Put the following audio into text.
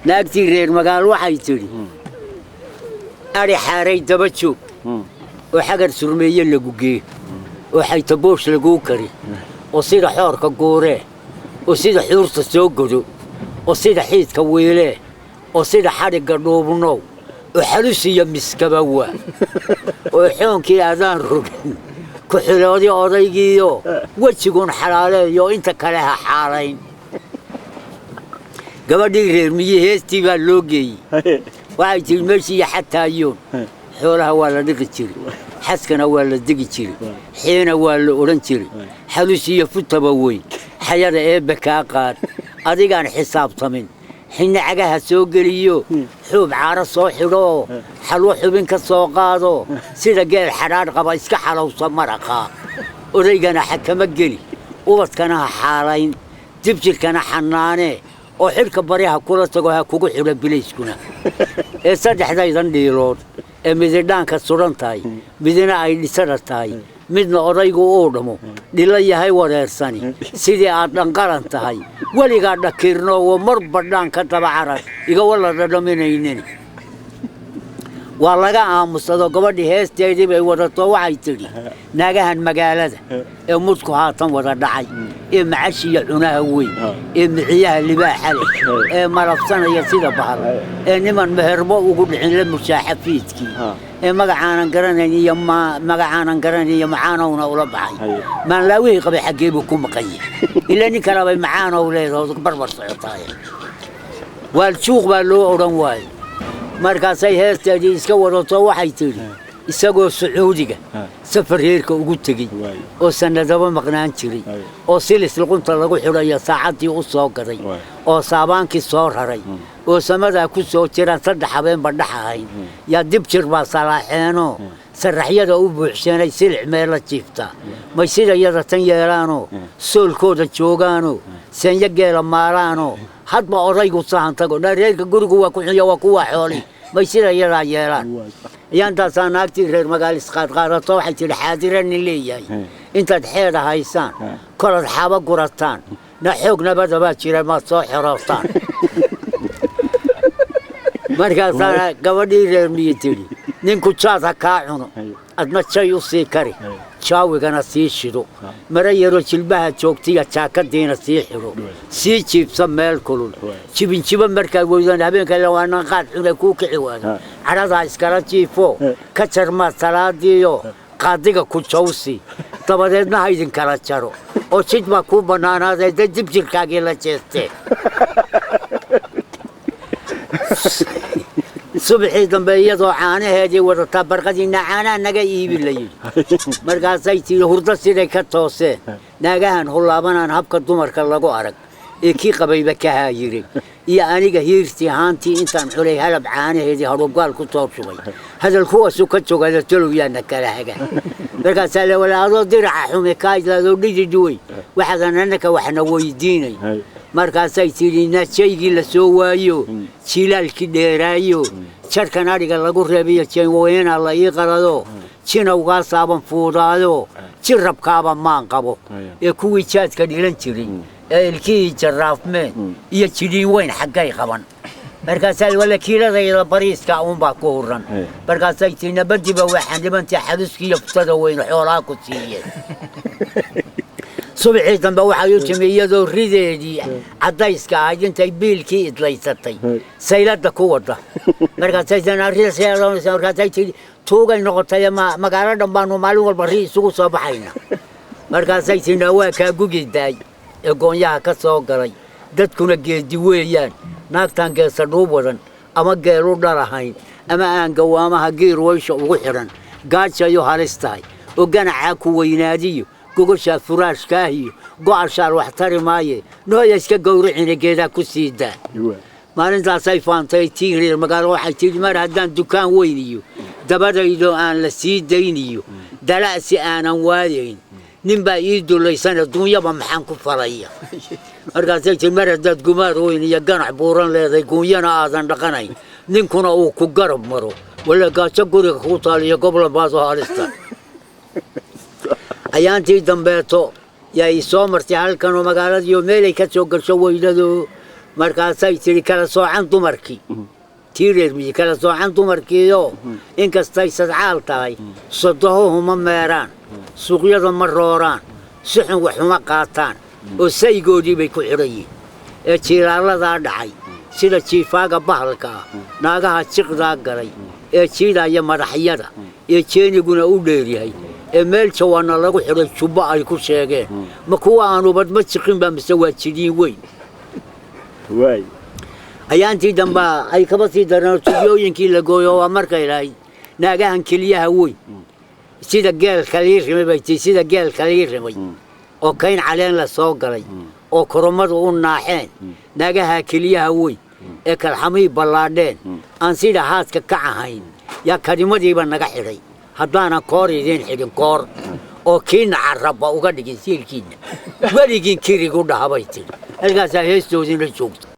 Naagtii reer magaal waxay tidhi, adhi xaaray daba joog oo xagar surmeeye lagu gee oo xaytaboosh laguu kari oo sida xoorka guuree oo sida xuurta soo godo oo sida xiidka wiilee oo sida xadhigga dhuubnow oo xalusiya miskaba waa oo xoonkii adaan rogin ku xiloodi odaygiiyo wejigun xalaaleeyo inta kale ha xaalayn. Gabadhii reer miyi heestii baa loo geeyey. Waxay tihi, meeshiiyo xataayoon xoolaha waa la dhiqi jiray, xaskana waa la degi jiray, xiina waa la odhan jiray, xalusiyo futaba weyn xayada eebbe kaa qaad, adigaan xisaabtamin xinna cagaha soo geliyo, xuub caaro soo xidhoo xalwo xubin ka soo qaado, sida geel xadhaadh qaba iska xalowsa maraqaa, odaygana xakama geli, ubadkana ha xaalayn, dibjirkana xanaanee oo xidhka bari ha kula tago, ha kugu xidho bilayskuna, ee saddexdaydan dhiilood ee mididhaanka sudan tahay, midina ay dhisada tahay, midna odaygu uu dhamo dhilo yahay wareersani, sidii aad dhanqaran tahay weligaa dhakiirno oo marba dhaan ka daba carar iga walla dhadhaminaynin. Waa laga aamusado. Gabadhii heesteedii bay wadato. Waxay tidhi, naagahan magaalada ee mudku haatan wada dhacay ee macashiya cunaha weyn ee miciyaha libaaxa leh ee malabsanaya sida bahal ee niman meherbo ugu dhicin la mushaaxa fiidkii ee magacaanan garanayn iyo magacaanan garanayn iyo macaanowna ula baxay, maanlaawihii qabay xaggee buu ku maqan yahay? Ilaa nin kalebay macaanow leedaho barbar socotaay, waaljuuq baa loo odhan waayey. Markaasay heesteedii iska wadato. Waxay tidhi, isagoo Sacuudiga safar reerka ugu tegey oo sannadaba maqnaan jiray oo silis luqunta lagu xidhayo saacaddii u soo gaday oo saabaankii soo raray oo samadaa ku soo jiraan 3 habeenba dhex ahayn, yaa dib jir baa salaaxeenoo sarraxyada u buuxseenay silic meella jiiftaa. May sida yada tan yeelaanoo soolkooda joogaanoo seenyo geela maalaanoo hadba odaygu sahan tago dha reerka gurigu waa ku xunya, waa kuwaa xooli, may sida yadaa yeelaan. Ayaantaasaa naagtii reer magaal isqaadqaadato. Waxay tidhi, xaadira nin leeyahay intaad xeeda haysaan kolad xaba gurataan na xoog nabadabaa jira, maad soo xerootaan. Markaasaa gabadhii reer miyi tidhi, ninku jaad ha kaa cuno, adna jay u sii kari, jaawigana sii shido, mara yaroo jilbaha joogtiya jaakadiina sii xidho, sii jiibsa meel kulul, jibinjibo markaad weydaan habeenka waanan qaad cune kuu kici waado, cadhadaa iskala jiifo ka jarmaad salaadiiyo qaadiga ku jawsi, dabadeedna ha idinkala jaro oo jid baa kuu bannaanaadee dad dib jirkaagii la jeestee. Subaxii dambe iyadoo caanaheedii wadataa barqadiina caanaha naga iibi la yidhi. Markaasay tihi, hurdo siday ka tooseen naagahan hullaabanaan habka dumarka lagu arag ee kii qabayba ka haayiray iyo aniga hiirtii haantii intaan xulay halab caanaheedii hadhuubgaal ku soo shubay, hadal kuwaasu ka jogada talow yaana kala haga. Markaasaa le, wala adoo diraca xumi kaa idlaadoo dhidi duway waxaadan annaka waxna weydiinay. Markaasay tidhi, najaygii la soo waayo, jilaalkii dheeraayo, jarkan adhiga lagu reebiyo jeenweyna la ii qalado, jinawgaasaaban fuudaayo, jirabkaaba maan qabo ee kuwii jaadka dhilan jiray ee ilkihii jarraafmeen iyo jidhiin weyn xaggay qaban. Markaasaa wala kiiladayda bariiska uunbaa ku huran. Markaasay tii, nabadiba waa xanibantii xaduskiiyo futada weyn xoolaa ku siiyeen. Subaxii dambe waxay u timi iyadoo rideedii caddayska ahayd intay biilkii idlaysatay sayladda ku wada. Markaasay tii, tuugay noqotay, ma magaalo dhan baanu maalin walba ri isugu soo baxayna. Markaasay tii, waa kaa gugi daay ee goonyaha ka soo galay, dadkuna geedi weeyaan, naagtaan geesa dhuub wadan ama geelu dhalahayn ama aan gawaamaha giir waysha ugu xidhan gaajayo halis tahay oo ganacaa ku weynaadiyo gogoshaa furaashkaahiyo go'ashaal wax tari maaye, nooya iska gowracina geedaa ku sii daa. Maalintaasay faantay tii reer magaalo. Waxay tidhi, mar haddaan dukaan weyn iyo dabadaydo aan la sii dayniyo dala'si aanan waayayn, nin baa ii dulaysana duunyaba maxaan ku falaya? Markaasay tii, mar haddaad gumaar weyn iyo ganac buuran leedahay, guunyana aadan dhaqanayn, ninkuna uu ku garab maro, wala gaajo guriga kuu taal iyo goblan baasoo halista. Ayaantii dambeeto Yay soo martay halkanoo magaaladiiyo meelay ka soo gasho weydado. Markaasay tidhi, kala soocan dumarkii, tii reer miyi, kala soocan dumarkiiyo inkastay sadcaal tahay, sodohuhu ma meeraan, suuqyada ma rooraan, si xun wax uma qaataan oo saygoodii bay ku xidhan yihiin. Ee jiilaaladaa dhacay sida jiifaaga bahalka ah, naagaha jiqdaa galay ee jiidaya madaxyada ee jeeniguna u dheeryahay ee meel jawaana lagu xidhay jubbo ay ku sheegeen, ma kuwa aanubad ma jiqin ba mise waa jidiin weyn? Waay. Ayaantii dambaa ay kaba sii dareen, tubyooyinkii la gooyo. Waa markay lahayd naagahan keliyaha weyn sida geel kalii rimay bay tii, sida geel kalii rimay oo kayn caleen la soo galay oo koromadu u naaxeen, naagaha keliyaha weyn ee kalxamihii ballaadheen aan sida haadka ka ahayn, yaa kadimadiiba naga xidhay. Haddaanan koor idiin xidhin, koor oo kiina carabba uga dhigin siilkiinna, weligiin kirigu dhaha, bay tidhi. Halkaasaa heestoodiina joogto.